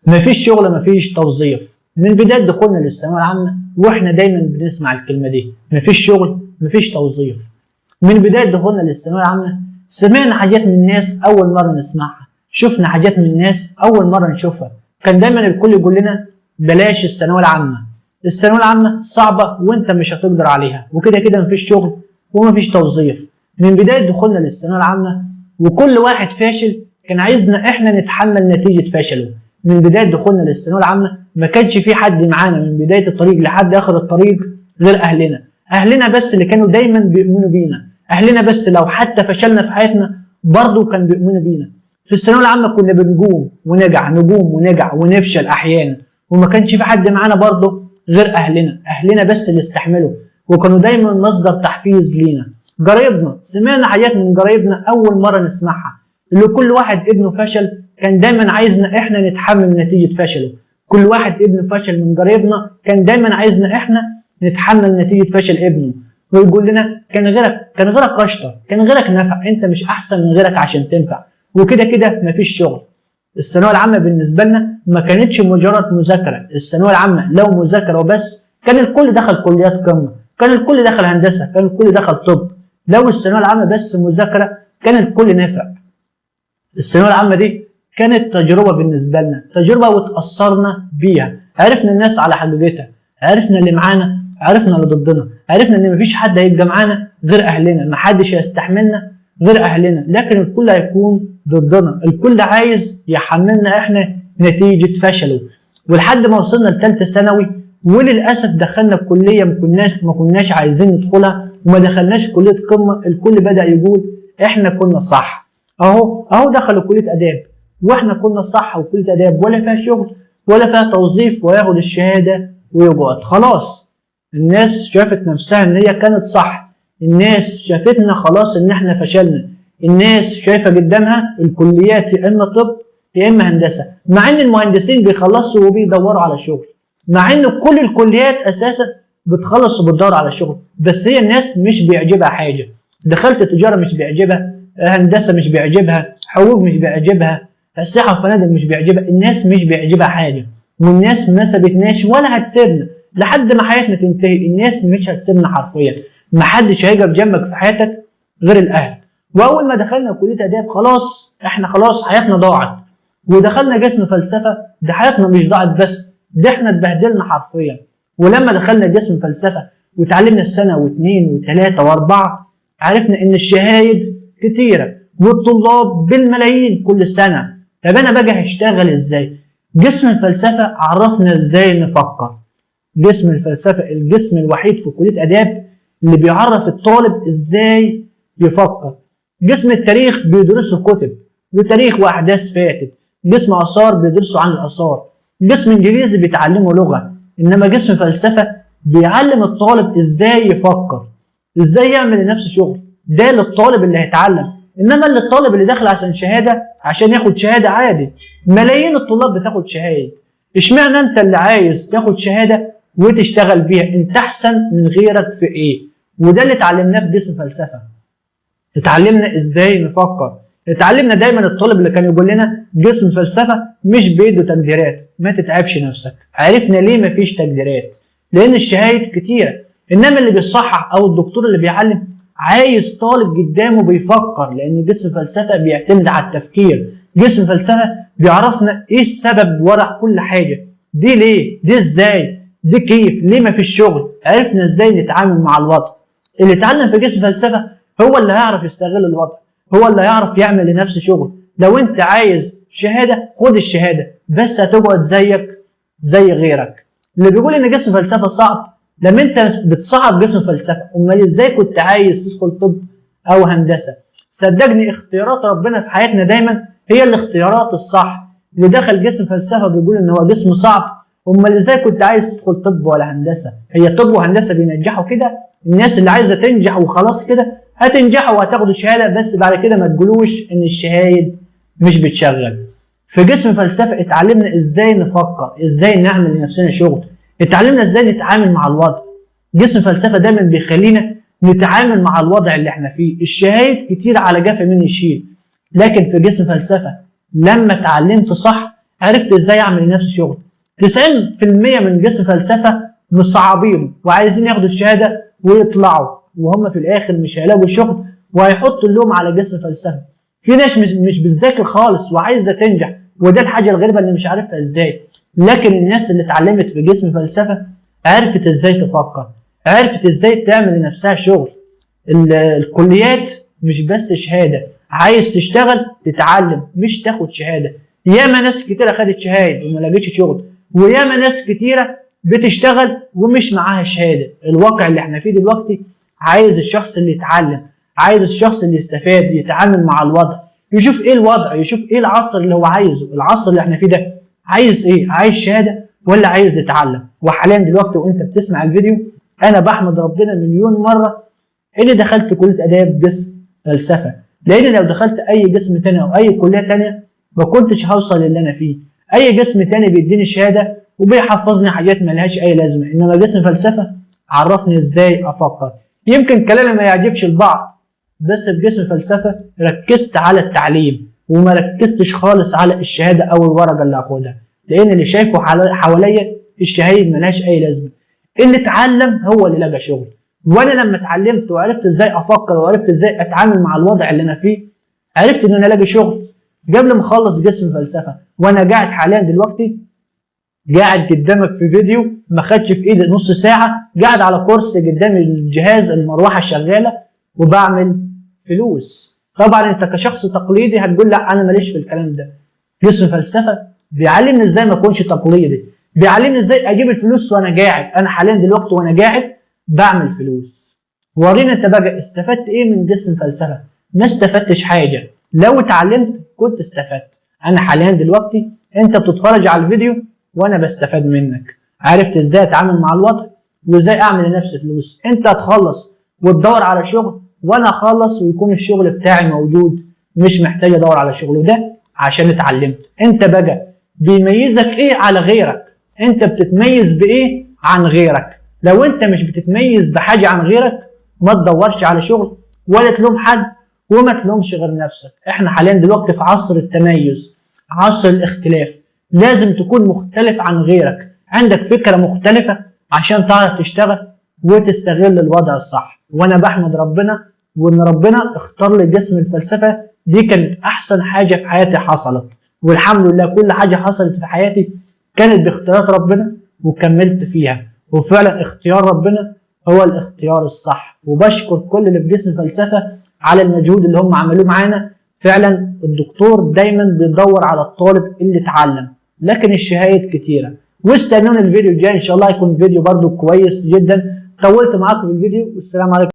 مفيش شغل، مفيش توظيف. من بداية دخولنا للثانوية العامة واحنا دايما بنسمع الكلمة دي، مفيش شغل مفيش توظيف. من بداية دخولنا للثانوية العامة سمعنا حاجات من الناس أول مرة نسمعها، شفنا حاجات من الناس أول مرة نشوفها. كان دايما الكل يقول لنا بلاش الثانوية العامة، الثانوية العامة صعبة وانت مش هتقدر عليها، وكده كده مفيش شغل ومفيش توظيف. من بداية دخولنا للثانوية العامة وكل واحد فاشل كان عايزنا احنا نتحمل نتيجة فشله. من بداية دخولنا للثانوية العامة ما كانش في حد معانا من بداية الطريق لحد آخر الطريق غير أهلنا. أهلنا بس اللي كانوا دايما بيؤمنوا بينا، أهلنا بس لو حتى فشلنا في حياتنا برضو كان بيؤمنوا بينا. في الثانوية العامة كنا بنقوم ونجع، نقوم ونجع ونفشل أحيانا، وما كانش في حد معانا برضو غير أهلنا. أهلنا بس اللي استحملوا وكانوا دايما مصدر تحفيز لينا. قرايبنا، سمعنا حاجات من قرايبنا أول مرة نسمعها، اللي كل واحد ابنه فشل كان دايما عايزنا احنا نتحمل نتيجة فشله. كل واحد ابنه فشل من قرايبنا كان دايما عايزنا احنا نتحمل نتيجة فشل ابنه، ويقول لنا كان غيرك، كان غيرك اشطر، كان غيرك نفع، انت مش احسن من غيرك عشان تنفع، وكده كده مفيش شغل. الثانوية العامة بالنسبة لنا ما كانتش مجرد مذاكرة. الثانوية العامة لو مذاكرة وبس كان الكل دخل كليات قمة، كان الكل دخل هندسة، كان الكل دخل طب. لو الثانوية العامة بس مذاكرة كان الكل نفع. الثانوية العامة دي كانت تجربة بالنسبة لنا، تجربة وتأثرنا بيها، عرفنا الناس على حقيقتها، عرفنا اللي معانا، عرفنا اللي ضدنا، عرفنا ان مفيش حد هيبقى معانا غير اهلنا، محدش هيستحملنا غير اهلنا، لكن الكل هيكون ضدنا، الكل عايز يحملنا احنا نتيجة فشله. ولحد ما وصلنا لثالثة ثانوي وللاسف دخلنا الكلية ما كناش عايزين ندخلها، وما دخلناش كلية قمة. الكل بدأ يقول احنا كنا صح، اهو دخلوا كلية اداب واحنا كنا صح، وكلية اداب ولا فيها شغل ولا فيها توظيف، وياخد الشهادة ويقعد خلاص. الناس شافت نفسها ان هي كانت صح، الناس شافتنا خلاص ان احنا فشلنا، الناس شايفة قدامها الكليات يا اما طب يا اما هندسة، مع ان المهندسين بيخلصوا وبيدوروا على شغل، مع ان كل الكليات اساسا بتخلص وبتدور على شغل، بس هي الناس مش بيعجبها حاجة. دخلت تجارة مش بيعجبها، هندسة مش بيعجبها، حقوق مش بيعجبها، السياحة وفنادق مش بيعجبها، الناس مش بيعجبها حاجة. والناس ما سابتناش ولا هتسيبنا لحد ما حياتنا تنتهي، الناس مش هتسيبنا حرفيا، محدش هيقف جنبك في حياتك غير الاهل. واول ما دخلنا كلية اداب خلاص احنا خلاص حياتنا ضاعت، ودخلنا قسم فلسفة ده حياتنا مش ضاعت بس، ده احنا اتبهدلنا حرفيا. ولما دخلنا قسم فلسفة وتعلمنا السنة واثنين وثلاثة واربعة، عرفنا ان الشهايد كتيرة والطلاب بالملايين كل سنة. طب انا باجي هشتغل ازاي؟ قسم الفلسفة عرفنا ازاي نفكر. قسم الفلسفة القسم الوحيد في كلية آداب اللي بيعرف الطالب ازاي يفكر. قسم التاريخ بيدرسوا كتب وتاريخ واحداث فاتت، قسم آثار بيدرسوا عن الآثار، قسم انجليزي بيتعلموا لغة، انما قسم فلسفة بيعلم الطالب ازاي يفكر، ازاي يعمل لنفسه شغل. ده للطالب اللي هيتعلم، انما اللي الطالب اللي داخل عشان شهادة، عشان ياخد شهادة عادي، ملايين الطلاب بتاخد شهادة، اشمعنى انت اللي عايز تاخد شهادة وتشتغل بيها؟ انت احسن من غيرك في ايه؟ وده اللي اتعلمناه في قسم فلسفة، اتعلمنا ازاي نفكر. اتعلمنا دايما الطالب اللي كان يقول لنا قسم فلسفة مش بيدوا تقديرات، ما تتعبش نفسك. عرفنا ليه مفيش تقديرات، لان الشهايد كتيرة، انما اللي بيصحح او الدكتور اللي بيعلم عايز طالب قدامه بيفكر، لان قسم فلسفة بيعتمد على التفكير. قسم فلسفة بيعرفنا ايه السبب وراء كل حاجة، دي ليه، دي ازاي، دي كيف، ليه ما فيش شغل. عرفنا ازاي نتعامل مع الوضع. اللي اتعلم في قسم فلسفة هو اللي هيعرف يستغل الوضع، هو اللي هيعرف يعمل لنفسه شغل. لو انت عايز شهادة خد الشهادة، بس هتقعد زيك زي غيرك. اللي بيقول ان قسم فلسفة صعب، لما انت بتصعب قسم فلسفة امال ازاي كنت عايز تدخل طب او هندسة؟ صدقني اختيارات ربنا في حياتنا دايما هي الاختيارات الصح. اللي دخل قسم فلسفة بيقول ان هو قسم صعب، امال ازاي كنت عايز تدخل طب ولا هندسة؟ هي طب وهندسة بينجحوا كده؟ الناس اللي عايزه تنجح وخلاص كده هتنجحوا وهتاخدوا شهادة، بس بعد كده ما تقولوش ان الشهايد مش بتشغل. في قسم فلسفة اتعلمنا ازاي نفكر، ازاي نعمل لنفسنا شغل، اتعلمنا ازاي نتعامل مع الوضع. قسم فلسفة دايما بيخلينا نتعامل مع الوضع اللي احنا فيه. الشهايد كتير على جفا من يشيل، لكن في قسم فلسفة لما اتعلمت صح عرفت ازاي اعمل لنفسي شغل. 90% من قسم فلسفة مصعبين وعايزين ياخدوا الشهادة ويطلعوا، وهم في الاخر مش هيلاقوا شغل وهيحطوا اللوم على قسم فلسفة. في ناس مش بتذاكر خالص وعايزه تنجح، وده الحاجة الغريبة اللي مش عارفها ازاي. لكن الناس اللي اتعلمت في قسم فلسفة عرفت ازاي تفكر، عرفت ازاي تعمل لنفسها شغل. الكليات مش بس شهادة، عايز تشتغل تتعلم مش تاخد شهادة. ياما ناس كتيرة خدت شهادة وما لقتش شغل، وياما ناس كتيرة بتشتغل ومش معاها شهادة. الواقع اللي احنا فيه دلوقتي عايز الشخص اللي يتعلم، عايز الشخص اللي يستفاد، يتعامل مع الوضع، يشوف ايه الوضع، يشوف ايه العصر اللي هو عايزه. العصر اللي احنا فيه ده عايز ايه؟ عايز شهادة ولا عايز يتعلم؟ وحاليا دلوقتي وانت بتسمع الفيديو انا بحمد ربنا مليون مرة اني دخلت كليه اداب قسم فلسفة، لان لو دخلت اي قسم تاني او اي كليه تانية ما كنتش هوصل للي انا فيه. اي قسم تاني بيديني شهادة وبيحفظني حاجات ملهاش اي لازمه، انما قسم فلسفة عرفني ازاي افكر. يمكن كلامي ما يعجبش البعض، بس في قسم فلسفة ركزت على التعليم وما ركزتش خالص على الشهادة او الورقة اللي هاخدها، لان اللي شايفه حواليا الشهايد ملهاش اي لازمه. اللي اتعلم هو اللي لقى شغل، وانا لما اتعلمت وعرفت ازاي افكر وعرفت ازاي اتعامل مع الوضع اللي انا فيه، عرفت ان انا الاقي شغل قبل ما اخلص قسم فلسفة. وانا قاعد حاليا دلوقتي قاعد قدامك في فيديو ما خدش في ايدي نص ساعة، قاعد على كرسي قدام الجهاز، المروحة شغالة، وبعمل فلوس. طبعا انت كشخص تقليدي هتقول لا انا ماليش في الكلام ده. قسم فلسفة بيعلمني ازاي ما اكونش تقليدي، بيعلمني ازاي اجيب الفلوس وانا قاعد. انا حاليا دلوقتي وانا قاعد بعمل فلوس. ورينا انت بقى استفدت ايه من قسم فلسفة؟ ما استفدتش حاجة. لو اتعلمت كنت استفدت. انا حاليا دلوقتي انت بتتفرج على الفيديو وانا بستفاد منك، عرفت ازاي اتعامل مع الوضع وازاي اعمل لنفسي فلوس. انت هتخلص وتدور على شغل، وانا اخلص ويكون الشغل بتاعي موجود، مش محتاج ادور على شغل، وده عشان اتعلمت. انت بقى بيميزك ايه على غيرك؟ انت بتتميز بايه عن غيرك؟ لو انت مش بتتميز بحاجة عن غيرك ما تدورش على شغل ولا تلوم حد وما تلومش غير نفسك. احنا حاليا دلوقتي في عصر التميز، عصر الاختلاف، لازم تكون مختلف عن غيرك، عندك فكرة مختلفة عشان تعرف تشتغل وتستغل الوضع الصح. وانا بحمد ربنا وان ربنا اختار لي قسم الفلسفة، دي كانت احسن حاجة في حياتي حصلت، والحمد لله كل حاجة حصلت في حياتي كانت باختيارات ربنا وكملت فيها، وفعلا اختيار ربنا هو الاختيار الصح. وبشكر كل اللي في قسم فلسفة على المجهود اللي هم عملوه معانا. فعلا الدكتور دايما بيدور على الطالب اللي اتعلم، لكن الشهايد كتيرة. واستنونا الفيديو الجاي ان شاء الله، هيكون فيديو برضو كويس جدا. طولت معاكم في الفيديو، والسلام عليكم.